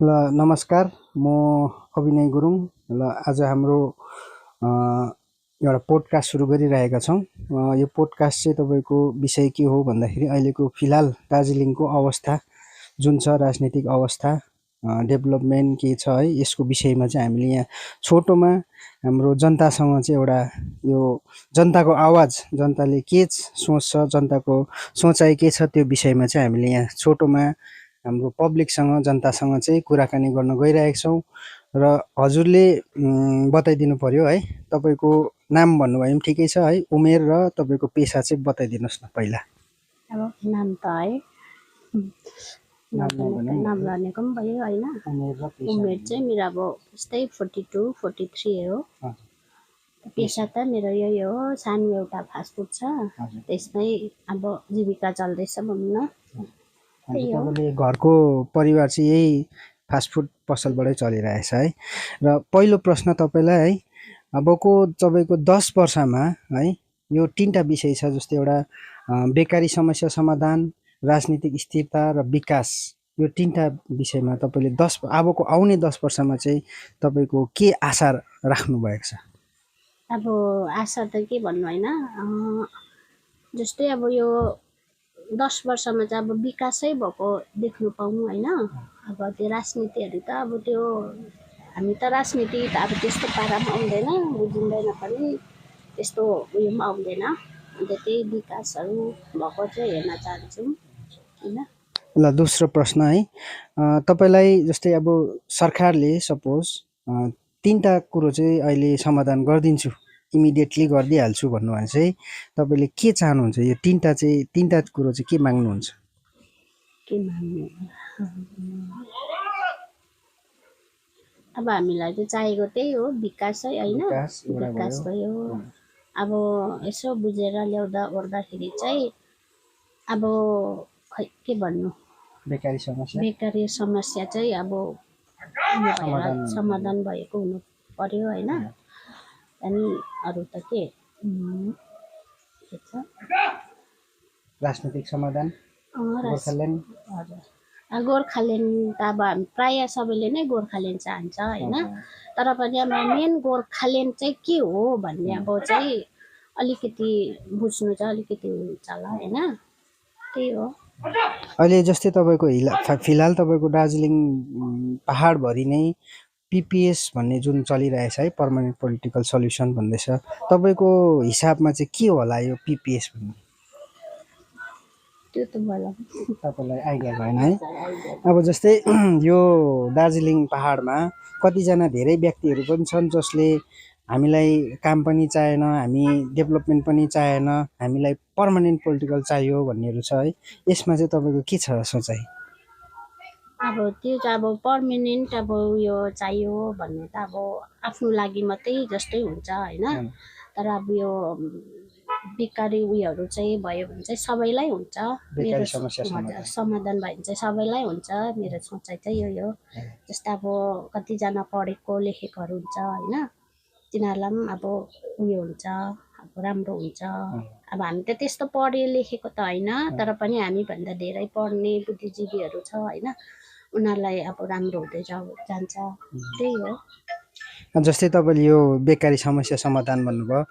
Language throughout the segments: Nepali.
ल नमस्कार, म अभिनय गुरुङ। ल आज हाम्रो एउटा पोडकास्ट सुरु गरिरहेका छौँ। यो पोडकास्ट चाहिँ तपाईँको विषय के हो भन्दाखेरि अहिलेको फिलहाल दार्जिलिङको अवस्था जुन छ, राजनीतिक अवस्था, डेभलपमेन्ट के छ है, यसको विषयमा चाहिँ हामीले यहाँ छोटोमा हाम्रो जनतासँग चाहिँ एउटा यो जनताको आवाज, जनताले के सोच्छ, जनताको सोचाइ के छ, त्यो विषयमा चाहिँ हामीले यहाँ छोटोमा हाम्रो पब्लिकसँग, जनतासँग चाहिँ कुराकानी गर्न गइरहेका छौँ। र हजुरले बताइदिनु पर्यो है, तपाईँको नाम भन्नुभयो भने ठिकै छ है, उमेर र तपाईँको पेसा चाहिँ बताइदिनुहोस् न पहिला। अब नाम त है नाम भनेको पनि भयो होइन। उमेर चाहिँ मेरो अब यस्तै 42-43 हो। पेसा त मेरो यही हो, सानो एउटा फास्टफुड छ, त्यसमै अब जीविका चल्दैछ भनौँ न। तपाईँले घरको परिवार चाहिँ यही फास्टफुड पसलबाटै चलिरहेछ है। र पहिलो प्रश्न तपाईँलाई है, अबको तपाईँको 10 वर्षमा है यो 3टा विषय छ, जस्तै एउटा बेकारी समस्या समाधान, राजनीतिक स्थिरता र विकास, यो 3टा विषयमा तपाईँले अबको आउने 10 वर्षमा चाहिँ तपाईँको के आशा राख्नु भएको छ? अब आशा त के भन्नु होइन, जस्तै अब यो 10 वर्षमा चाहिँ अब विकासै भएको देख्नु पाऊँ होइन। अब त्यो राजनीतिहरू त अब त्यो हामी त राजनीति त अब त्यस्तो पारामा आउँदैन, बुझिँदैन पनि, त्यस्तो उयो पनि आउँदैन। अन्त त्यही विकासहरू भएको चाहिँ हेर्न चाहन्छौँ होइन। ल दोस्रो प्रश्न है, तपाईँलाई जस्तै अब सरकारले सपोज 3टा कुरो चाहिँ अहिले समाधान गरिदिन्छु, इमिडिएटली गरिदिइहाल्छु भन्नुभयो चाहिँ तपाईँले के चाहनुहुन्छ? यो 3टा कुरो चाहिँ के माग्नुहुन्छ? के माग्नु, अब हामीलाई चाहिँ चाहिएको त्यही हो, विकास है होइन। विकास भयो। अब यसो बुझेर ल्याउँदा ओर्दाखेरि चाहिँ अब खै के भन्नु, बेकारी समस्या चाहिँ अब समाधान भएको हुनु पर्यो होइन। अनि अरू त के छ, राजनीतिक समाधान, गोर्खाल्यान्ड। हजुर, गोर्खाल्यान्ड त अब हामी प्रायः सबैले नै गोर्खाल्यान्ड चाहन्छ होइन। तर पनि अब मेन गोर्खाल्यान्ड चाहिँ के हो भन्ने अब चाहिँ अलिकति बुझ्नु चाहिँ अलिकति हुन्छ होला होइन, त्यही हो। अहिले जस्तै तपाईँको फिलहाल तपाईँको दार्जिलिङ पहाडभरि नै पिपिएस भन्ने जुन चलिरहेछ है, पर्मानेन्ट पोलिटिकल सल्युसन भन्दैछ, तपाईँको हिसाबमा चाहिँ के होला यो पिपिएस भन्ने? त्यो त तपाईँलाई आइडिया भएन है। अब जस्तै यो दार्जिलिङ पहाडमा कतिजना धेरै व्यक्तिहरू पनि छन् जसले हामीलाई काम पनि चाहेन, हामी डेभलपमेन्ट पनि चाहेन, हामीलाई पर्मानेन्ट पोलिटिकल चाहियो भन्नेहरू छ है। यसमा चाहिँ तपाईँको के छ सोचाइ? अब त्यो चाहिँ अब पर्मानेन्ट अब उयो चाहियो भन्ने त अब आफ्नो लागि मात्रै जस्तै हुन्छ होइन। तर अब यो बेकारी उयोहरू चाहिँ भयो भने चाहिँ सबैलाई हुन्छ, मेरो समाधान भयो भने चाहिँ सबैलाई हुन्छ, मेरो सोचाइ चाहिँ यही हो। जस्तै अब कतिजना पढेको लेखेकोहरू हुन्छ होइन, तिनीहरूलाई पनि अब उयो हुन्छ, अब राम्रो हुन्छ। अब हामी त त्यस्तो पढे लेखेको त होइन, तर पनि हामीभन्दा धेरै पढ्ने बुद्धिजीवीहरू छ होइन, उनीहरूलाई अब राम्रो हुँदै जान्छ, त्यही हो। जस्तै तपाईँले यो बेकारी समस्या समाधान भन्नुभयो,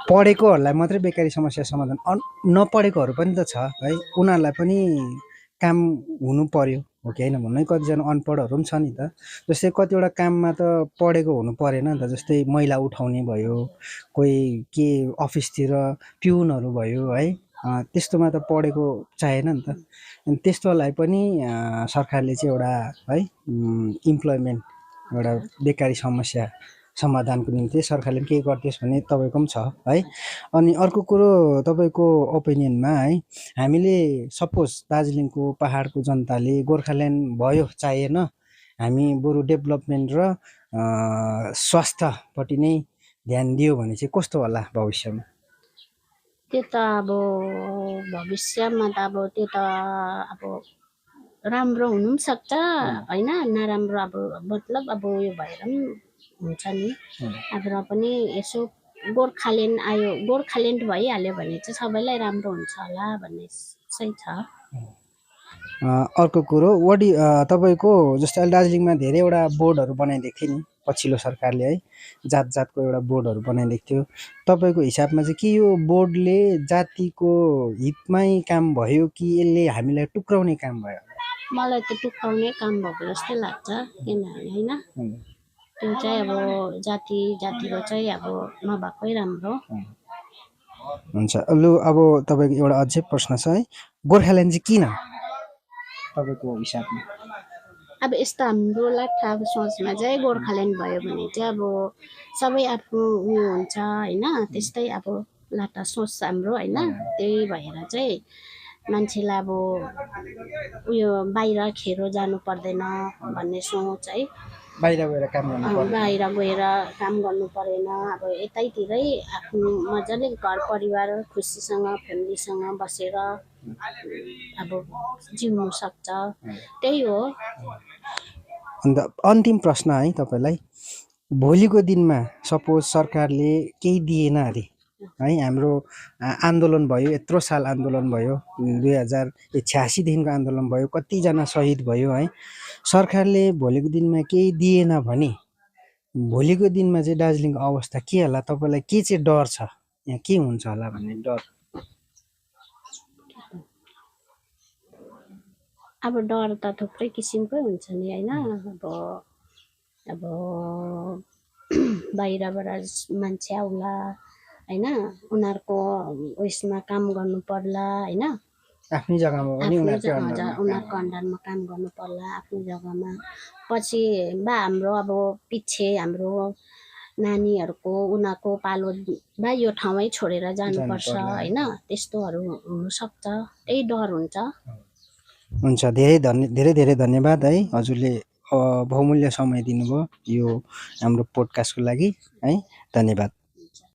पढेकोहरूलाई मात्रै बेकारी समस्या समाधान, नपढेकोहरू पनि त छ है, उनीहरूलाई पनि काम हुनु पर्यो हो कि होइन भन्नु है। कतिजना अनपढहरू पनि छ नि त, जस्तै कतिवटा काममा त पढेको हुनु परेन नि त, जस्तै मैला उठाउने भयो, कोही के अफिसतिर पिउनहरू भयो है, त्यस्तोमा त पढेको चाहिएन नि त। अनि त्यस्तोलाई पनि सरकारले चाहिँ एउटा है इम्प्लोइमेन्ट, एउटा बेकारी समस्या समाधानको निम्ति सरकारले के गरिदियोस् भन्ने तपाईँको पनि छ है। अनि अर्को कुरो, तपाईँको ओपिनियनमा है, हामीले सपोज दार्जिलिङको पहाडको जनताले गोर्खाल्यान्ड भयो चाहिएन, हामी बरु डेभलपमेन्ट र स्वास्थ्यपट्टि नै ध्यान दियो भने चाहिँ कस्तो होला भविष्यमा? त्यो त अब भविष्यमा त अब त्यो त अब राम्रो हुनु पनि सक्छ होइन, नराम्रो अब मतलब अब उयो भएर पनि हुन्छ नि। अब र पनि यसो गोर्खाल्यान्ड भइहाल्यो भने चाहिँ सबैलाई राम्रो हुन्छ होला भन्ने चाहिँ छ। अर्को कुरो वडी तपाईँको जस्तै अहिले दार्जिलिङमा धेरैवटा बोर्डहरू बनाइदिएको थियो नि पछिल्लो सरकारले है, जात जातको एउटा बोर्डहरू बनाइदिएको थियो। तपाईँको हिसाबमा चाहिँ के यो बोर्डले जातिको हितमै काम भयो कि यसले हामीलाई टुक्राउने काम भयो? मलाई त टुक्राउने काम भएको जस्तै लाग्छ, किनभने होइन त्यो चाहिँ अब जातिको चाहिँ अब नभएकै राम्रो। हुन्छ लु अब तपाईँको एउटा अझै प्रश्न छ है, गोर्खाल्यान्ड चाहिँ किन तपाईँको हिसाबमा? अब यस्तो हाम्रो लाठाको सोचमा चाहिँ गोर्खाल्यान्ड भयो भने चाहिँ अब सबै आफ्नो उयो हुन्छ होइन, त्यस्तै अब लाटा सोच हाम्रो होइन, त्यही भएर चाहिँ मान्छेलाई अब उयो बाहिर खेरो जानु पर्दैन भन्ने सोच है, बाहिर गएर काम गर्नु पर्यो। बाहिर गएर काम गर्नु परेन, अब यतैतिरै आफ्नो मजाले घर परिवार खुसीसँग फ्यामिलीसँग बसेर अब जिउनु सक्छ, त्यही हो। अन्त अन्तिम प्रश्न है तपाईँलाई, भोलिको दिनमा सपोज सरकारले केही दिएन अरे है, हाम्रो आन्दोलन भयो, यत्रो साल आन्दोलन भयो, 2086देखिको आन्दोलन भयो, कतिजना शहीद भयो है, सरकारले भोलिको दिनमा केही दिएन भने भोलिको दिनमा चाहिँ दार्जिलिङको अवस्था के होला? तपाईँलाई के चाहिँ डर छ, यहाँ के हुन्छ होला भन्ने डर? अब डर त थुप्रै किसिमकै हुन्छ नि होइन, अब बाहिरबाट मान्छे आउला होइन, उनीहरूको उयसमा काम गर्नु पर्ला होइन, आफ्नै जग्गामा पनि उनीहरूको अन्डरमा काम गर्नु पर्ला आफ्नो जग्गामा, पछि बा हाम्रो अब पछि हाम्रो नानीहरूको उनीहरूको पालो बा यो ठाउँै छोडेर जानुपर्छ होइन, त्यस्तोहरू हुनसक्छ, त्यही डर हुन्छ। हुन्छ, धेरै धेरै धन्यवाद है, हजुरले बहुमूल्य समय दिनुभयो यो हाम्रो पोडकास्टको लागि है, धन्यवाद।